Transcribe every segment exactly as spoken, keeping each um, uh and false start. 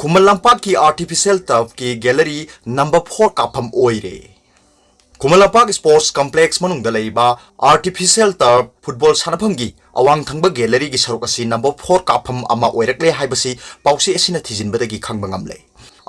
ꯈꯨꯃꯟ ꯂꯝꯄꯥꯛꯀꯤ artificial turfꯀꯤ gallery number four ꯀꯥꯞꯐꯝ ꯑꯣꯏꯔꯦ꯫ Khuman Lampak sports complex ꯃꯅꯨꯡꯗ ꯂꯩꯔꯤꯕ artificial turf football ꯁꯥꯟꯅꯐꯝꯒꯤ ꯑꯋꯥꯡ ꯊꯪꯕ galleryꯒꯤ ꯁꯔꯨꯛ ꯑꯁꯤ number four ꯀꯥꯞꯐꯝ ꯑꯃ ꯑꯣꯏꯔꯛꯂꯦ ꯍꯥꯏꯕꯁꯤ ꯄꯥꯎꯆꯦ ꯑꯁꯤꯅ ꯊꯤꯖꯤꯟꯕꯗꯒꯤ ꯈꯪꯕ ꯉꯝꯂꯦ꯫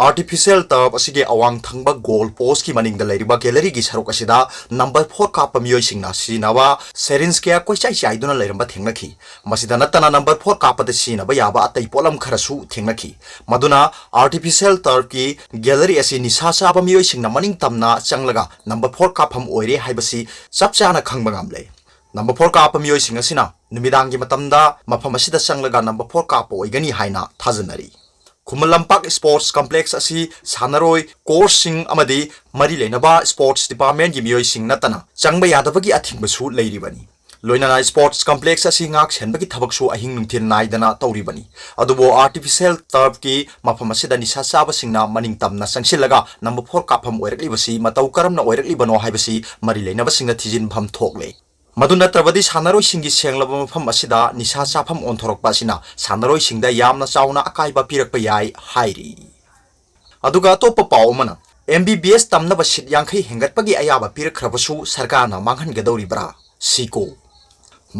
Artificial turf ꯑꯁꯤꯒꯤ ꯑꯋꯥꯡ ꯊꯪꯕ goal postꯀꯤ ꯃꯅꯤꯡꯗ ꯂꯩꯔꯤꯕ galleryꯒꯤ ꯁꯔꯨꯛ ꯑꯁꯤꯗ number four ꯀꯥꯞꯄ ꯃꯤꯑꯣꯏꯁꯤꯡꯅ ꯁꯤꯖꯤꯟꯅꯕ syringe ꯀꯌꯥ ꯀꯣꯏꯆꯥꯏ ꯆꯥꯏꯗꯨꯅ ꯂꯩꯔꯝꯕ ꯊꯦꯡꯅꯈꯤ꯫ ꯃꯁꯤꯗ ꯅꯠꯇꯅ number four ꯀꯥꯞꯄꯗ ꯁꯤꯖꯤꯟꯅꯕ ꯌꯥꯕ ꯑꯇꯩ ꯄꯣꯠꯂꯝ ꯈꯔꯁꯨ ꯊꯦꯡꯅꯈꯤ꯫ ꯃꯗꯨꯅ artificial turfꯀꯤ gallery ꯑꯁꯤ ꯅꯤꯁꯥ ꯆꯥꯕ ꯃꯤꯑꯣꯏꯁꯤꯡꯅ ꯃꯅꯤꯡ ꯇꯝꯅ ꯆꯪꯂꯒ number four ꯀꯥꯞꯐꯝ ꯑꯣꯏꯔꯦ ꯍꯥꯏꯕꯁꯤ ꯆꯞ ꯆꯥꯅ ꯈꯪꯕ ꯉꯝꯂꯦ꯫ Number four ꯀꯥꯞꯄ ꯃꯤꯑꯣꯏꯁꯤꯡ ꯑꯁꯤꯅ ꯅꯨꯃꯤꯗꯥꯡꯒꯤ ꯃꯇꯝꯗ ꯃꯐꯝ ꯑꯁꯤꯗ ꯆꯪꯂꯒ number four ꯀꯥꯞꯄ ꯑꯣꯏꯒꯅꯤ ꯍꯥꯏꯅ ꯊꯥꯖꯅꯔꯤ꯫ ꯈꯨꯃꯟ ꯂꯝꯄꯥꯛ sports complex ꯑꯁꯤ ꯁꯥꯟꯅꯔꯣꯏ, coachꯁꯤꯡ ꯑꯃꯗꯤ ꯃꯔꯤ ꯂꯩꯅꯕ sports departmentꯀꯤ ꯃꯤꯑꯣꯏꯁꯤꯡ ꯅꯠꯇꯅ ꯆꯪꯕ ꯌꯥꯗꯕꯒꯤ ꯑꯊꯤꯡꯕꯁꯨ ꯂꯩꯔꯤꯕꯅꯤ꯫ ꯂꯣꯏꯅꯅ sports complex ꯑꯁꯤ ꯉꯥꯛ ꯁꯦꯟꯕꯒꯤ ꯊꯕꯛꯁꯨ ꯑꯍꯤꯡ ꯅꯨꯡꯊꯤꯜ ꯅꯥꯏꯗꯅ ꯇꯧꯔꯤꯕꯅꯤ꯫ ꯑꯗꯨꯕꯨ artificial turfꯀꯤ ꯃꯐꯝ ꯑꯁꯤꯗ ꯅꯤꯁꯥ ꯆꯥꯕꯁꯤꯡꯅ ꯃꯅꯤꯡ ꯇꯝꯅ ꯆꯪꯁꯤꯜꯂꯒ number four ꯀꯥꯞꯐꯝ ꯑꯣꯏꯔꯛꯂꯤꯕꯁꯤ ꯃꯇꯧ ꯀꯔꯝꯅ ꯑꯣꯏꯔꯛꯂꯤꯕꯅꯣ ꯍꯥꯏꯕꯁꯤ ꯃꯔꯤ ꯂꯩꯅꯕꯁꯤꯡꯅ ꯊꯤꯖꯤꯟꯐꯝ ꯊꯣꯛꯂꯦ꯫ ꯃꯗꯨ ꯅꯠꯇ꯭ꯔꯕꯗꯤ ꯁꯥꯟꯅꯔꯣꯏꯁꯤꯡꯒꯤ ꯁꯦꯡꯂꯕ ꯃꯐꯝ ꯑꯁꯤꯗ ꯅꯤꯁꯥ ꯆꯥꯐꯝ ꯑꯣꯟꯊꯣꯔꯛꯄ ꯑꯁꯤꯅ ꯁꯥꯟꯅꯔꯣꯏꯁꯤꯡꯗ ꯌꯥꯝꯅ ꯆꯥꯎꯅ ꯑꯀꯥꯏꯕ ꯄꯤꯔꯛꯄ ꯌꯥꯏ ꯍꯥꯏꯔꯤ꯫ ꯑꯗꯨꯒ ꯑꯇꯣꯞꯄ ꯄꯥꯎ ꯑꯃꯅ, M B B S ꯇꯝꯅꯕ seat ꯌꯥꯡꯈꯩ ꯍꯦꯟꯒꯠꯄꯒꯤ ꯑꯌꯥꯕ ꯄꯤꯔꯛꯈ꯭ꯔꯕꯁꯨ ꯁꯔꯀꯥꯔꯅ ꯃꯥꯡꯍꯟꯒꯗꯧꯔꯤꯕ꯭ꯔꯥ? ꯁꯤꯀꯣ꯫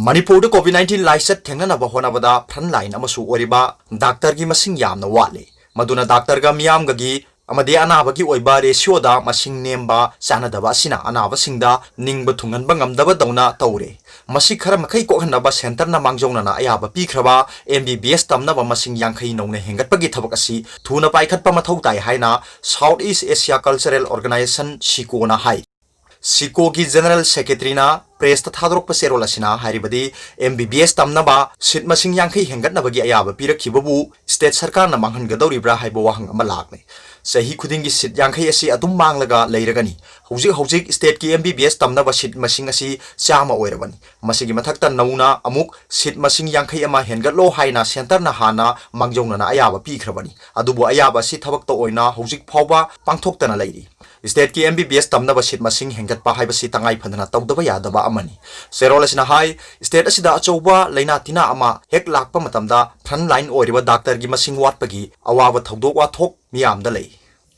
ꯃꯅꯤꯄꯨꯔꯗ COVID nineteen ꯂꯥꯏꯆꯠ ꯊꯦꯡꯅꯅꯕ ꯍꯣꯠꯅꯕꯗ front line ꯑꯃꯁꯨ ꯑꯣꯏꯔꯤꯕ doctorꯒꯤ ꯃꯁꯤꯡ ꯌꯥꯝꯅ ꯋꯥꯠꯂꯤ꯫ ꯃꯗꯨꯅ doctorꯒ ꯃꯤꯌꯥꯝꯒꯒꯤ ꯑꯃꯗꯤ ꯑꯅꯥꯕꯒꯤ ꯑꯣꯏꯕ ratioꯗ ꯃꯁꯤꯡ ꯅꯦꯝꯕ ꯆꯥꯟꯅꯗꯕ ꯑꯁꯤꯅ ꯑꯅꯥꯕꯁꯤꯡꯗ ꯅꯤꯡꯕ ꯊꯨꯡꯍꯟꯕ ꯉꯝꯗꯕꯗꯧꯅ ꯇꯧꯔꯦ꯫ ꯃꯁꯤ ꯈꯔ ꯃꯈꯩ ꯀꯣꯛꯍꯟꯅꯕ centreꯅ ꯃꯥꯡꯖꯧꯅꯅ ꯑꯌꯥꯕ ꯄꯤꯈ꯭ꯔꯕ M B B S ꯇꯝꯅꯕ ꯃꯁꯤꯡ ꯌꯥꯡꯈꯩ ꯅꯧꯅ ꯍꯦꯟꯒꯠꯄꯒꯤ ꯊꯕꯛ ꯑꯁꯤ ꯊꯨꯅ ꯄꯥꯏꯈꯠꯄ ꯃꯊꯧ ꯇꯥꯏ ꯍꯥꯏꯅ South East Asia Cultural Organisation, ꯁꯤꯀꯣꯅ ꯍꯥꯏ꯫ ꯁꯤꯀꯣꯒꯤ general secretaryꯅ pressꯇ ꯊꯥꯗꯣꯔꯛꯄ ꯆꯦꯔꯣꯜ ꯑꯁꯤꯅ ꯍꯥꯏꯔꯤꯕꯗꯤ, M B B S ꯇꯝꯅꯕ seat ꯃꯁꯤꯡ ꯌꯥꯡꯈꯩ ꯍꯦꯟꯒꯠꯅꯕꯒꯤ ꯑꯌꯥꯕ ꯄꯤꯔꯛꯈꯤꯕꯕꯨ state ꯁꯔꯀꯥꯔꯅ ꯃꯥꯡꯍꯟꯒꯗꯧꯔꯤꯕ꯭ꯔꯥ ꯍꯥꯏꯕ ꯋꯥꯍꯪ ꯑꯃ ꯂꯥꯛꯂꯦ꯫ ꯆꯍꯤ ꯈꯨꯗꯤꯡꯒꯤ seat ꯌꯥꯡꯈꯩ ꯑꯁꯤ ꯑꯗꯨꯝ ꯃꯥꯡꯂꯒ ꯂꯩꯔꯒꯅꯤ꯫ ꯍꯧꯖꯤꯛ ꯍꯧꯖꯤꯛ stateꯀꯤ M B B S ꯇꯝꯅꯕ seat ꯃꯁꯤꯡ ꯑꯁꯤ ꯆꯥꯝꯃ ꯑꯣꯏꯔꯕꯅꯤ꯫ ꯃꯁꯤꯒꯤ ꯃꯊꯛꯇ ꯅꯧꯅ ꯑꯃꯨꯛ seat ꯃꯁꯤꯡ ꯌꯥꯡꯈꯩ ꯑꯃ ꯍꯦꯟꯒꯠꯂꯣ ꯍꯥꯏꯅ centreꯅ ꯍꯥꯟꯅ ꯃꯥꯡꯖꯧꯅꯅ ꯑꯌꯥꯕ ꯄꯤꯈ꯭ꯔꯕꯅꯤ꯫ ꯑꯗꯨꯕꯨ ꯑꯌꯥꯕ ꯑꯁꯤ ꯊꯕꯛꯇ ꯑꯣꯏꯅ ꯍꯧꯖꯤꯛ ꯐꯥꯎꯕ ꯄꯥꯡꯊꯣꯛꯇꯅ ꯂꯩꯔꯤ꯫ Stateꯀꯤ M B B S ꯇꯝꯅꯕ seat ꯃꯁꯤꯡ ꯍꯦꯟꯒꯠꯄ ꯍꯥꯏꯕꯁꯤ ꯇꯉꯥꯏ ꯐꯗꯅ ꯇꯧꯗꯕ ꯌꯥꯗꯕ ꯑꯃꯅꯤ꯫ ꯆꯦꯔꯣꯜ ꯑꯁꯤꯅ ꯍꯥꯏ, state ꯑꯁꯤꯗ ꯑꯆꯧꯕ ꯂꯥꯏꯅꯥ ꯇꯤꯟꯅꯥ ꯑꯃ ꯍꯦꯛ ꯂꯥꯛꯄ ꯃꯇꯝꯗ front line ꯑꯣꯏꯔꯤꯕ doctorꯒꯤ ꯃꯁꯤꯡ ꯋꯥꯠꯄꯒꯤ ꯑꯋꯥꯕ ꯊꯧꯗꯣꯛ ꯋꯥꯊꯣꯛ ꯃꯤꯌꯥꯝꯗ ꯂꯩ꯫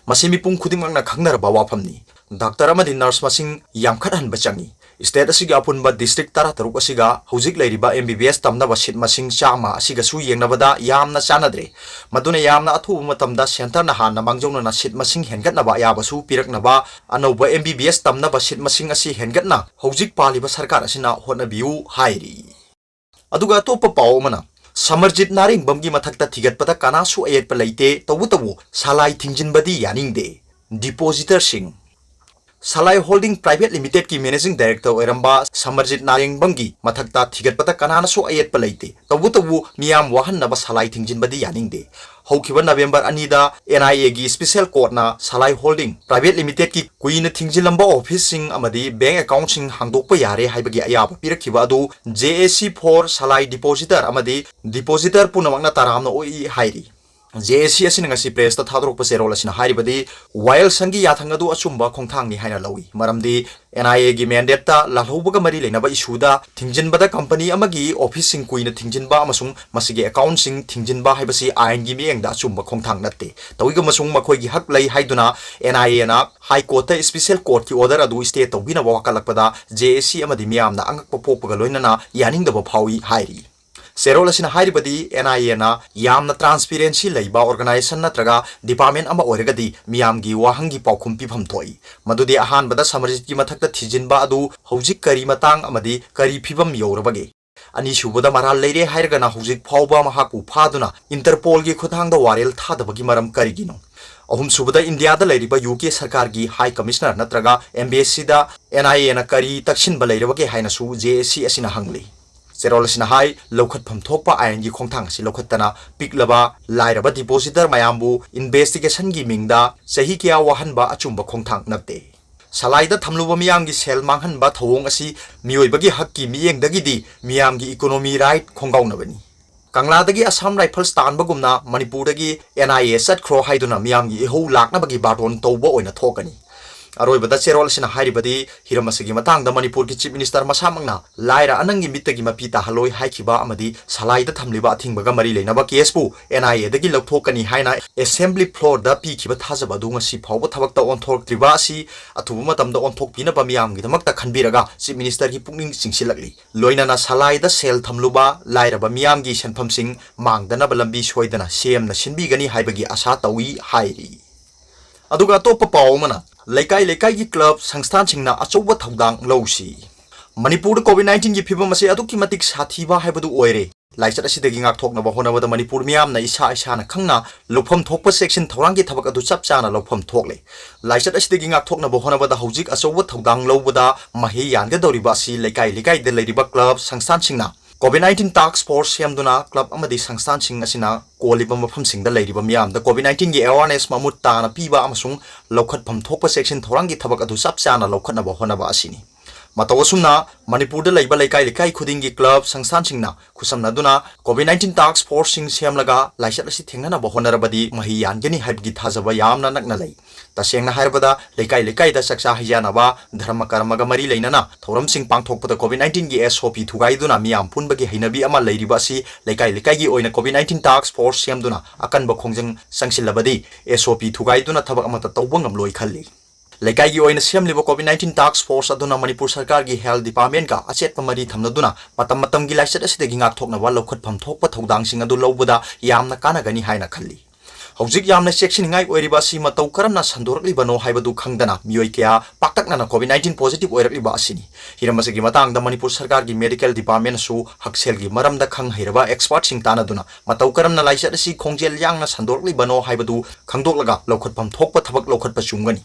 ꯃꯁꯤ ꯃꯤꯄꯨꯝ ꯈꯨꯗꯤꯡꯃꯛꯅ ꯈꯪꯅꯔꯕ ꯋꯥꯐꯝꯅꯤ꯫ Doctor ꯑꯃꯗꯤ nurse ꯃꯁꯤꯡ ꯌꯥꯝꯈꯠꯍꯟꯕ ꯆꯪꯏ꯫ State ꯑꯁꯤꯒꯤ ꯑꯄꯨꯟꯕ district ꯇꯔꯥꯇꯔꯨꯛ ꯑꯁꯤꯒ ꯍꯧꯖꯤꯛ ꯂꯩꯔꯤꯕ M B B S ꯇꯝꯅꯕ seat ꯃꯁꯤꯡ ꯆꯥꯝꯃ ꯑꯁꯤꯒꯁꯨ ꯌꯦꯡꯅꯕꯗ ꯌꯥꯝꯅ ꯆꯥꯟꯅꯗ꯭ꯔꯦ꯫ ꯃꯗꯨꯅ ꯌꯥꯝꯅ ꯑꯊꯨꯕ ꯃꯇꯝꯗ centreꯅ ꯍꯥꯟꯅ ꯃꯥꯡꯖꯧꯅꯅ seat ꯃꯁꯤꯡ ꯍꯦꯟꯒꯠꯅꯕ ꯑꯌꯥꯕꯁꯨ ꯄꯤꯔꯛꯅꯕ, ꯑꯅꯧꯕ M B B S ꯇꯝꯅꯕ seat ꯃꯁꯤꯡ ꯑꯁꯤ ꯍꯦꯟꯒꯠꯅ ꯍꯧꯖꯤꯛ ꯄꯥꯜꯂꯤꯕ ꯁꯔꯀꯥꯔ ꯑꯁꯤꯅ ꯍꯣꯠꯅꯕꯤꯌꯨ ꯍꯥꯏꯔꯤ꯫ ꯑꯗꯨꯒ ꯑꯇꯣꯞꯄ ꯄꯥꯎ ꯑꯃꯅ, ꯁꯃꯔꯖꯤꯠ ꯅꯥꯔꯦꯡꯕꯝꯒꯤ ꯃꯊꯛꯇ ꯊꯤꯒꯠꯄꯗ ꯀꯅꯥꯁꯨ ꯑꯌꯦꯠꯄ ꯂꯩꯇꯦ, ꯇꯧꯕꯇꯕꯨ ꯁꯂꯥꯏ ꯊꯤꯡꯖꯤꯟꯕꯗꯤ ꯌꯥꯅꯤꯡꯗꯦ꯫ Depositorꯁꯤꯡ꯫ ꯁꯂꯥꯏ Holding Private Limitedꯀꯤ Managing Director ꯑꯣꯏꯔꯝꯕ ꯁꯃꯔꯖꯤꯠ ꯅꯥꯔꯦꯡꯕꯝꯒꯤ ꯃꯊꯛꯇ ꯊꯤꯒꯠꯄꯗ ꯀꯅꯥꯅꯁꯨ ꯑꯌꯦꯠꯄ ꯂꯩꯇꯦ, ꯇꯧꯕꯇꯕꯨ ꯃꯤꯌꯥꯝ ꯋꯥꯍꯟꯅꯕ ꯁꯂꯥꯏ ꯊꯤꯡꯖꯤꯟꯕꯗꯤ ꯌꯥꯅꯤꯡꯗꯦ꯫ ꯍꯧꯈꯤꯕ November ꯑꯅꯤꯗ N I Aꯒꯤ special courtꯅ Salai Holding Private Limitedꯀꯤ ꯀꯨꯏꯅ ꯊꯤꯡꯖꯤꯜꯂꯝꯕ officeꯁꯤꯡ ꯑꯃꯗꯤ bank accountꯁꯤꯡ ꯍꯥꯡꯗꯣꯛꯄ ꯌꯥꯔꯦ ꯍꯥꯏꯕꯒꯤ ꯑꯌꯥꯕ ꯄꯤꯔꯛꯈꯤꯕ ꯑꯗꯨ J A C for Salai Depositor ꯑꯃꯗꯤ depositor ꯄꯨꯝꯅꯃꯛꯅ ꯇꯔꯥꯝꯅ ꯑꯣꯛꯏ ꯍꯥꯏꯔꯤ꯫ J A C ꯑꯁꯤꯅ ꯉꯁꯤ pressꯇ ꯊꯥꯗꯣꯔꯛꯄ ꯆꯦꯔꯣꯜ ꯑꯁꯤꯅ ꯍꯥꯏꯔꯤꯕꯗꯤ, ꯋꯥꯌꯦꯜꯁꯪꯒꯤ ꯌꯥꯊꯪ ꯑꯗꯨ ꯑꯆꯨꯝꯕ ꯈꯣꯡꯊꯥꯡꯅꯤ ꯍꯥꯏꯅ ꯂꯧꯏ, ꯃꯔꯝꯗꯤ N I Aꯒꯤ mandateꯇ ꯂꯥꯜꯍꯧꯕꯒ ꯃꯔꯤ ꯂꯩꯅꯕ issueꯗ ꯊꯤꯡꯖꯤꯟꯕꯗ company ꯑꯃꯒꯤ officeꯁꯤꯡ ꯀꯨꯏꯅ ꯊꯤꯡꯖꯤꯟꯕ ꯑꯃꯁꯨꯡ ꯃꯁꯤꯒꯤ accountꯁꯤꯡ ꯊꯤꯡꯖꯤꯟꯕ ꯍꯥꯏꯕꯁꯤ ꯑꯥꯏꯟꯒꯤ ꯃꯤꯠꯌꯦꯡꯗ ꯑꯆꯨꯝꯕ ꯈꯣꯡꯊꯥꯡ ꯅꯠꯇꯦ꯫ ꯇꯧꯏꯒꯨꯝꯕꯁꯨꯡ ꯃꯈꯣꯏꯒꯤ ꯍꯛ ꯂꯩ ꯍꯥꯏꯗꯨꯅ N I Aꯅ High Courtꯇ special courtꯀꯤ order ꯑꯗꯨ stay ꯇꯧꯕꯤꯅꯕ ꯋꯥꯀꯠꯂꯛꯄꯗ J A C ꯑꯃꯗꯤ ꯃꯤꯌꯥꯝꯅ ꯑꯉꯛꯄ ꯄꯣꯛꯄꯒ ꯂꯣꯏꯅꯅ ꯌꯥꯅꯤꯡꯗꯕ ꯐꯥꯎꯏ ꯍꯥꯏꯔꯤ꯫ ꯆꯦꯔꯣꯜ ꯑꯁꯤꯅ ꯍꯥꯏꯔꯤꯕꯗꯤ, N I Aꯅ ꯌꯥꯝꯅ transparency ꯂꯩꯕ organization ꯅꯠꯇ꯭ꯔꯒ department ꯑꯃ ꯑꯣꯏꯔꯒꯗꯤ ꯃꯤꯌꯥꯝꯒꯤ ꯋꯥꯍꯪꯒꯤ ꯄꯥꯎꯈꯨꯝ ꯄꯤꯐꯝ ꯊꯣꯛꯏ꯫ ꯃꯗꯨꯗꯤ ꯑꯍꯥꯟꯕꯗ ꯁꯃꯔꯖꯤꯠꯀꯤ ꯃꯊꯛꯇ ꯊꯤꯖꯤꯟꯕ ꯑꯗꯨ ꯍꯧꯖꯤꯛ ꯀꯔꯤ ꯃꯇꯥꯡ ꯑꯃꯗꯤ ꯀꯔꯤ ꯐꯤꯚꯝ ꯌꯧꯔꯕꯒꯦ? ꯑꯅꯤꯁꯨꯕꯗ, ꯃꯔꯥꯜ ꯂꯩꯔꯦ ꯍꯥꯏꯔꯒꯅ ꯍꯧꯖꯤꯛ ꯐꯥꯎꯕ ꯃꯍꯥꯛꯄꯨ ꯐꯥꯗꯨꯅ Interpolꯒꯤ ꯈꯨꯠꯊꯥꯡꯗ ꯋꯥꯔꯦꯜ ꯊꯥꯗꯕꯒꯤ ꯃꯔꯝ ꯀꯔꯤꯒꯤꯅꯣ? ꯑꯍꯨꯝꯁꯨꯕꯗ, ꯏꯟꯗꯤꯌꯥꯗ ꯂꯩꯔꯤꯕ U K ꯁꯔꯀꯥꯔꯒꯤ High Commissioner ꯅꯠꯇ꯭ꯔꯒ Embassyꯗ N I Aꯅ ꯀꯔꯤ ꯇꯛꯁꯤꯟꯕ ꯂꯩꯔꯕꯒꯦ ꯍꯥꯏꯅꯁꯨ J A C ꯑꯁꯤꯅ ꯍꯪꯂꯤ꯫ ꯆꯦꯔꯣꯜ ꯑꯁꯤꯅ ꯍꯥꯏ, ꯂꯧꯈꯠꯐꯝ ꯊꯣꯛꯄ ꯑꯥꯏꯟꯒꯤ ꯈꯣꯡꯊꯥꯡ ꯑꯁꯤ ꯂꯧꯈꯠꯇꯅ ꯄꯤꯛꯂꯕ ꯂꯥꯏꯔꯕ depositor ꯃꯌꯥꯝꯕꯨ investigationꯒꯤ ꯃꯤꯡꯗ ꯆꯍꯤ ꯀꯌꯥ ꯋꯥꯍꯟꯕ ꯑꯆꯨꯝꯕ ꯈꯣꯡꯊꯥꯡ ꯅꯠꯇꯦ꯫ ꯁꯂꯥꯏꯗ ꯊꯝꯂꯨꯕ ꯃꯤꯌꯥꯝꯒꯤ ꯁꯦꯜ ꯃꯥꯡꯍꯟꯕ ꯊꯧꯑꯣꯡ ꯑꯁꯤ ꯃꯤꯑꯣꯏꯕꯒꯤ ꯍꯛꯀꯤ ꯃꯤꯠꯌꯦꯡꯗꯒꯤꯗꯤ ꯃꯤꯌꯥꯝꯒꯤ economy right ꯈꯣꯡꯒꯥꯎꯅꯕꯅꯤ꯫ ꯀꯪꯂꯥꯗꯒꯤ Assam Rifles ꯇꯥꯟꯕꯒꯨꯝꯅ ꯃꯅꯤꯄꯨꯔꯗꯒꯤ N I A ꯆꯠꯈ꯭ꯔꯣ ꯍꯥꯏꯗꯨꯅ ꯃꯤꯌꯥꯝꯒꯤ ꯏꯍꯧ ꯂꯥꯛꯅꯕꯒꯤ ꯕꯥꯔꯇꯣꯟ ꯇꯧꯕ ꯑꯣꯏꯅ ꯊꯣꯛꯀꯅꯤ꯫ ꯑꯔꯣꯏꯕꯗ ꯆꯦꯔꯣꯜ ꯑꯁꯤꯅ ꯍꯥꯏꯔꯤꯕꯗꯤ, ꯍꯤꯔꯝ ꯑꯁꯤꯒꯤ ꯃꯇꯥꯡꯗ ꯃꯅꯤꯄꯨꯔꯒꯤ Chief Minister ꯃꯁꯥꯃꯛꯅ ꯂꯥꯏꯔ ꯑꯅꯪꯒꯤ ꯃꯤꯠꯇꯒꯤ ꯃꯄꯤ ꯇꯥꯍꯜꯂꯣꯏ ꯍꯥꯏꯈꯤꯕ ꯑꯃꯗꯤ ꯁꯂꯥꯏꯗ ꯊꯝꯂꯤꯕ ꯑꯊꯤꯡꯕꯒ ꯃꯔꯤ ꯂꯩꯅꯕ case ꯄꯨ N I A ꯗꯒꯤ ꯂꯧꯊꯣꯛꯀꯅꯤ ꯍꯥꯏꯅ Assembly floor ꯗ ꯄꯤꯈꯤꯕ ꯊꯥꯖꯕ ꯑꯗꯨ ꯉꯁꯤ ꯐꯥꯎꯕ ꯊꯕꯛꯇ ꯑꯣꯟꯊꯣꯔꯛꯇ꯭ꯔꯤꯕ ꯑꯁꯤ ꯑꯊꯨꯕ ꯃꯇꯝꯗ ꯑꯣꯟꯊꯣꯛꯄꯤꯅꯕ ꯃꯤꯌꯥꯝꯒꯤꯗꯃꯛꯇ ꯈꯟꯕꯤꯔꯒ Chief Minister ꯒꯤ ꯄꯨꯛꯅꯤꯡ ꯆꯤꯡꯁꯤꯜꯂꯛꯂꯤ꯫ ꯂꯣꯏꯅꯅ ꯁꯂꯥꯏꯗ ꯁꯦꯜ ꯊꯝꯂꯨꯕ ꯂꯥꯏꯔꯕ ꯃꯤꯌꯥꯝꯒꯤ ꯁꯦꯟꯐꯝꯁꯤꯡ ꯃꯥꯡꯗꯅꯕ ꯂꯝꯕꯤ ꯁꯣꯏꯗꯅ ꯁꯦꯝꯅ ꯁꯤꯟꯕꯤꯒꯅꯤ ꯍꯥꯏꯕꯒꯤ ꯑꯥꯁꯥ ꯇꯧꯏ ꯍꯥꯏꯔꯤ꯫ ꯑꯗꯨꯒ ꯑꯇꯣꯞꯄ ꯄꯥꯎ ꯑꯃꯅ, ꯂꯩꯀꯥꯏ ꯂꯩꯀꯥꯏꯒꯤ club ꯁꯪꯁꯊꯥꯟꯁꯤꯡꯅ ꯑꯆꯧꯕ ꯊꯧꯗꯥꯡ ꯂꯧꯁꯤ꯫ ꯃꯅꯤꯄꯨꯔꯗ COVID nineteen ꯒꯤ ꯐꯤꯕꯝ ꯑꯁꯤ ꯑꯗꯨꯛꯀꯤ ꯃꯇꯤꯛ ꯁꯥꯊꯤꯕ ꯍꯥꯏꯕꯗꯨ ꯑꯣꯏꯔꯦ꯫ ꯂꯥꯏꯆꯠ ꯑꯁꯤꯗꯒꯤ ꯉꯥꯛꯊꯣꯛꯅꯕ ꯍꯣꯠꯅꯕꯗ ꯃꯅꯤꯄꯨꯔ ꯃꯤꯌꯥꯝꯅ ꯏꯁꯥ ꯏꯁꯥꯅ ꯈꯪꯅ ꯂꯧꯐꯝ ꯊꯣꯛꯄ ꯆꯦꯛꯁꯤꯟ ꯊꯧꯔꯥꯡꯒꯤ ꯊꯕꯛ ꯑꯗꯨ ꯆꯞ ꯆꯥꯅ ꯂꯧꯐꯝ ꯊꯣꯛꯂꯦ꯫ ꯂꯥꯏꯆꯠ ꯑꯁꯤꯗꯒꯤ ꯉꯥꯛꯊꯣꯛꯅꯕ ꯍꯣꯠꯅꯕꯗ ꯍꯧꯖꯤꯛ ꯑꯆꯧꯕ ꯊꯧꯗꯥꯡ ꯂꯧꯕꯗ ꯃꯍꯩ ꯌꯥꯟꯒꯗꯧꯔꯤꯕ ꯑꯁꯤ ꯂꯩꯀꯥꯏ ꯂꯩꯀꯥꯏꯗ ꯂꯩꯔꯤꯕ club ꯁꯪꯁꯊꯥꯟꯁꯤꯡꯅ COVID nineteen task force ꯁꯦꯝꯗꯨꯅ club ꯑꯃꯗꯤ ꯁꯪꯁꯊꯥꯟꯁꯤꯡ ꯑꯁꯤꯅ ꯀꯣꯜꯂꯤꯕ ꯃꯐꯝꯁꯤꯡꯗ ꯂꯩꯔꯤꯕ ꯃꯤꯌꯥꯝꯗ COVID nineteen ꯒꯤ awareness ꯃꯃꯨꯠ ꯇꯥꯅ ꯄꯤꯕ ꯑꯃꯁꯨꯡ ꯂꯧꯈꯠꯐꯝ ꯊꯣꯛꯄ ꯆꯦꯛꯁꯤꯟ ꯊꯧꯔꯥꯡꯒꯤ ꯊꯕꯛ ꯑꯗꯨ ꯆꯞ ꯆꯥꯅ ꯂꯧꯈꯠꯅꯕ ꯍꯣꯠꯅꯕ ꯑꯁꯤꯅꯤ꯫ ꯃꯇꯧ ꯑꯁꯨꯝꯅ ꯃꯅꯤꯄꯨꯔꯗ ꯂꯩꯕ ꯂꯩꯀꯥꯏ ꯂꯩꯀꯥꯏ ꯈꯨꯗꯤꯡꯒꯤ club ꯁꯪꯁꯊꯥꯟꯁꯤꯡꯅ ꯈꯨꯠꯁꯝꯅꯗꯨꯅ COVID nineteen task force ꯁꯤꯡ ꯁꯦꯝꯂꯒ ꯂꯥꯏꯆꯠ ꯑꯁꯤ ꯊꯦꯡꯅꯅꯕ ꯍꯣꯠꯅꯔꯕꯗꯤ ꯃꯍꯩ ꯌꯥꯟꯒꯅꯤ ꯍꯥꯏꯕꯒꯤ ꯊꯥꯖꯕ ꯌꯥꯝꯅ ꯅꯛꯅ ꯂꯩ꯫ ꯇꯁꯦꯡꯅ ꯍꯥꯏꯔꯕꯗ, ꯂꯩꯀꯥꯏ ꯂꯩꯀꯥꯏꯗ ꯆꯥꯛꯆꯥ ꯍꯩꯖꯥꯟꯅꯕ, ꯙꯔꯃ ꯀꯔꯃꯒ ꯃꯔꯤ ꯂꯩꯅꯅ ꯊꯧꯔꯝꯁꯤꯡ ꯄꯥꯡꯊꯣꯛꯄꯗ COVID nineteen ꯒꯤ S O P ꯊꯨꯒꯥꯏꯗꯨꯅ ꯃꯤꯌꯥꯝ ꯄꯨꯟꯕꯒꯤ ꯍꯩꯅꯕꯤ ꯑꯃ ꯂꯩꯔꯤꯕ ꯑꯁꯤ ꯂꯩꯀꯥꯏ ꯂꯩꯀꯥꯏꯒꯤ ꯑꯣꯏꯅ COVID nineteen task force ꯁꯦꯝꯗꯨꯅ ꯑꯀꯟꯕ ꯈꯣꯡꯖꯪ ꯆꯪꯁꯤꯜꯂꯕꯗꯤ S O P ꯊꯨꯒꯥꯏꯗꯨꯅ ꯊꯕꯛ ꯑꯃꯠꯇ ꯇꯧꯕ ꯉꯝꯂꯣꯏ ꯈꯜꯂꯤ꯫ ꯂꯩꯀꯥꯏꯒꯤ ꯑꯣꯏꯅ ꯁꯦꯝꯂꯤꯕ COVID nineteen task force ꯑꯗꯨꯅ ꯃꯅꯤꯄꯨꯔ ꯁꯔꯀꯥꯔꯒꯤ health department ꯀ ꯑꯆꯦꯠꯄ ꯃꯔꯤ ꯊꯝꯅꯗꯨꯅ ꯃꯇꯝ ꯃꯇꯝꯒꯤ ꯂꯥꯏꯆꯠ ꯑꯁꯤꯗꯒꯤ ꯉꯥꯛꯊꯣꯛꯅꯕ ꯂꯧꯈꯠꯐꯝ ꯊꯣꯛꯄ ꯊꯧꯗꯥꯡꯁꯤꯡ ꯑꯗꯨ ꯂꯧꯕꯗ ꯌꯥꯝꯅ ꯀꯥꯟꯅꯒꯅꯤ ꯍꯥꯏꯅ ꯈꯜꯂꯤ꯫ ꯍꯧꯖꯤꯛ ꯌꯥꯝꯅ ꯆꯦꯛꯁꯤꯟꯅꯤꯡꯉꯥꯏ ꯑꯣꯏꯔꯤꯕ ꯑꯁꯤ ꯃꯇꯧ ꯀꯔꯝꯅ ꯁꯟꯗꯣꯔꯛꯂꯤꯕꯅꯣ ꯍꯥꯏꯕꯗꯨ ꯈꯪꯗꯅ ꯃꯤꯑꯣꯏ ꯀꯌꯥ ꯄꯥꯛꯇꯛꯅꯅ COVID nineteen positive ꯑꯣꯏꯔꯛꯂꯤꯕ ꯑꯁꯤꯅꯤ꯫ ꯍꯤꯔꯝ ꯑꯁꯤꯒꯤ ꯃꯇꯥꯡꯗ ꯃꯅꯤꯄꯨꯔ ꯁꯔꯀꯥꯔꯒꯤ medical department ꯅꯁꯨ ꯍꯛꯁꯦꯜꯒꯤ ꯃꯔꯝꯗ ꯈꯪ ꯍꯩꯔꯕ expert ꯁꯤꯡ ꯇꯥꯟꯅꯗꯨꯅ ꯃꯇꯧ ꯀꯔꯝꯅ ꯂꯥꯏꯆꯠ ꯑꯁꯤ ꯈꯣꯡꯖꯦꯜ ꯌꯥꯡꯅ ꯁꯟꯗꯣꯔꯛꯂꯤꯕꯅꯣ ꯍꯥꯏꯕꯗꯨ ꯈꯪꯗꯣꯛꯂꯒ ꯂꯧꯈꯠꯐꯝ ꯊꯣꯛꯄ ꯊꯕꯛ ꯂꯧꯈꯠꯄ ꯆꯨꯝꯒꯅꯤ꯫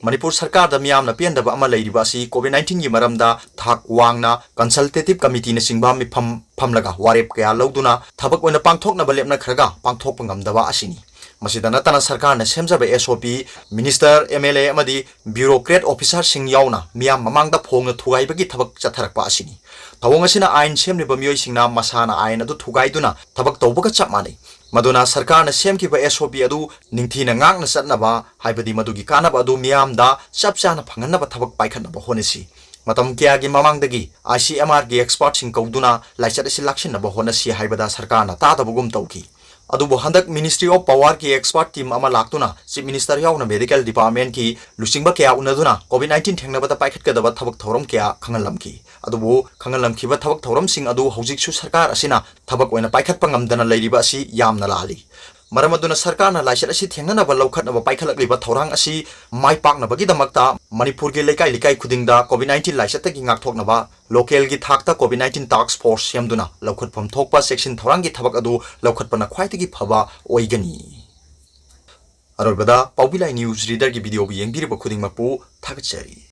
ꯃꯅꯤꯄꯨꯔ ꯁꯔꯀꯥꯔꯗ ꯃꯤꯌꯥꯝꯅ ꯄꯦꯟꯗꯕ ꯑꯃ ꯂꯩꯔꯤꯕ ꯑꯁꯤ COVID nineteen ꯒꯤ ꯃꯔꯝꯗ ꯊꯥꯛ ꯋꯥꯡꯅ consultative committee ꯅꯆꯤꯡꯕ ꯃꯤꯐꯝ ꯐꯝꯂꯒ ꯋꯥꯔꯦꯞ ꯀꯌꯥ ꯂꯧꯗꯨꯅ ꯊꯕꯛ ꯑꯣꯏꯅ ꯄꯥꯡꯊꯣꯛꯅꯕ ꯂꯦꯞꯅꯈ꯭ꯔꯒ ꯄꯥꯡꯊꯣꯛꯄ ꯉꯝꯗꯕ ꯑꯁꯤꯅꯤ꯫ ꯃꯁꯤꯗ ꯅꯠꯇꯅ ꯁꯔꯀꯥꯔꯅ ꯁꯦꯝꯖꯕ S O P, minister, M L A ꯑꯃꯗꯤ bureaucrat officer ꯁꯤꯡ ꯌꯥꯎꯅ ꯃꯤꯌꯥꯝ ꯃꯃꯥꯡꯗ ꯐꯣꯡꯅ ꯊꯨꯒꯥꯏꯕꯒꯤ ꯊꯕꯛ ꯆꯠꯊꯔꯛꯄ ꯑꯁꯤꯅꯤ꯫ ꯊꯧꯑꯣꯡ ꯑꯁꯤꯅ ꯑꯥꯏꯟ ꯁꯦꯝꯂꯤꯕ ꯃꯤꯑꯣꯏꯁꯤꯡꯅ ꯃꯁꯥꯅ ꯑꯥꯏꯟ ꯑꯗꯨ ꯊꯨꯒꯥꯏꯗꯨꯅ ꯊꯕꯛ ꯇꯧꯕꯒ ꯆꯞ ꯃꯥꯟꯅꯩ꯫ ꯃꯗꯨꯅ ꯁꯔꯀꯥꯔꯅ ꯁꯦꯝꯈꯤꯕ S O P ꯑꯗꯨ ꯅꯤꯡꯊꯤꯅ ꯉꯥꯛꯅ ꯆꯠꯅꯕ, ꯍꯥꯏꯕꯗꯤ ꯃꯗꯨꯒꯤ ꯀꯥꯟꯅꯕ ꯑꯗꯨ ꯃꯤꯌꯥꯝꯗ ꯆꯞ ꯆꯥꯅ ꯐꯪꯍꯟꯅꯕ ꯊꯕꯛ ꯄꯥꯏꯈꯠꯅꯕ ꯍꯣꯠꯅꯁꯤ꯫ ꯃꯇꯝ ꯀꯌꯥꯒꯤ ꯃꯃꯥꯡꯗꯒꯤ I C M R ꯒꯤ expertꯁꯤꯡ ꯀꯧꯗꯨꯅ ꯂꯥꯏꯆꯠ ꯑꯁꯤ ꯂꯥꯛꯁꯤꯟꯅꯕ ꯍꯣꯠꯅꯁꯤ ꯍꯥꯏꯕꯗ ꯁꯔꯀꯥꯔꯅ ꯇꯥꯗꯕꯒꯨꯝ ꯇꯧꯈꯤ꯫ ꯑꯗꯨꯕꯨ ꯍꯟꯗꯛ Ministry of Powerꯒꯤ expert team ꯑꯃ ꯂꯥꯛꯇꯨꯅ Chief Minister ꯌꯥꯎꯅ medical departmentꯀꯤ ꯂꯨꯆꯤꯡꯕ ꯀꯌꯥ ꯎꯅꯗꯨꯅ COVID nineteen ꯊꯦꯡꯅꯕꯗ ꯄꯥꯏꯈꯠꯀꯗꯕ ꯊꯕꯛ ꯊꯧꯔꯝ ꯀꯌꯥ ꯈꯪꯍꯜꯂꯝꯈꯤ꯫ ꯑꯗꯨꯕꯨ ꯈꯪꯍꯜꯂꯝꯈꯤꯕ ꯊꯕꯛ ꯊꯧꯔꯝꯁꯤꯡ ꯑꯗꯨ ꯍꯧꯖꯤꯛꯁꯨ ꯁꯔꯀꯥꯔ ꯑꯁꯤꯅ ꯊꯕꯛ ꯑꯣꯏꯅ ꯄꯥꯏꯈꯠꯄ ꯉꯝꯗꯅ ꯂꯩꯔꯤꯕ ꯑꯁꯤ ꯌꯥꯝꯅ ꯂꯥꯜꯂꯤ꯫ ꯃꯔꯝ ꯑꯗꯨꯅ ꯁꯔꯀꯥꯔꯅ ꯂꯥꯏꯆꯠ ꯑꯁꯤ ꯊꯦꯡꯅꯅꯕ ꯂꯧꯈꯠꯅꯕ ꯄꯥꯏꯈꯠꯂꯛꯂꯤꯕ ꯊꯧꯔꯥꯡ ꯑꯁꯤ ꯃꯥꯏ ꯄꯥꯛꯅꯕꯒꯤꯗꯃꯛꯇ ꯃꯅꯤꯄꯨꯔꯒꯤ ꯂꯩꯀꯥꯏ ꯂꯩꯀꯥꯏ ꯈꯨꯗꯤꯡꯗ COVID nineteen ꯂꯥꯏꯆꯠꯇꯒꯤ ꯉꯥꯛꯊꯣꯛꯅꯕ localꯒꯤ ꯊꯥꯛꯇ COVID nineteen task force ꯁꯦꯝꯗꯨꯅ ꯂꯧꯈꯠꯐꯝ ꯊꯣꯛꯄ ꯆꯦꯛꯁꯤꯟ ꯊꯧꯔꯥꯡꯒꯤ ꯊꯕꯛ ꯑꯗꯨ ꯂꯧꯈꯠꯄꯅ ꯈ꯭ꯋꯥꯏꯗꯒꯤ ꯐꯕ ꯑꯣꯏꯒꯅꯤ꯫ ꯑꯔꯣꯏꯕꯗ ꯄꯥꯎꯕꯤ ꯂꯥꯏ news readerꯒꯤ videoꯕꯨ ꯌꯦꯡꯕꯤꯔꯤꯕ ꯈꯨꯗꯤꯡꯃꯛꯄꯨ ꯊꯥꯒꯠꯆꯔꯤ꯫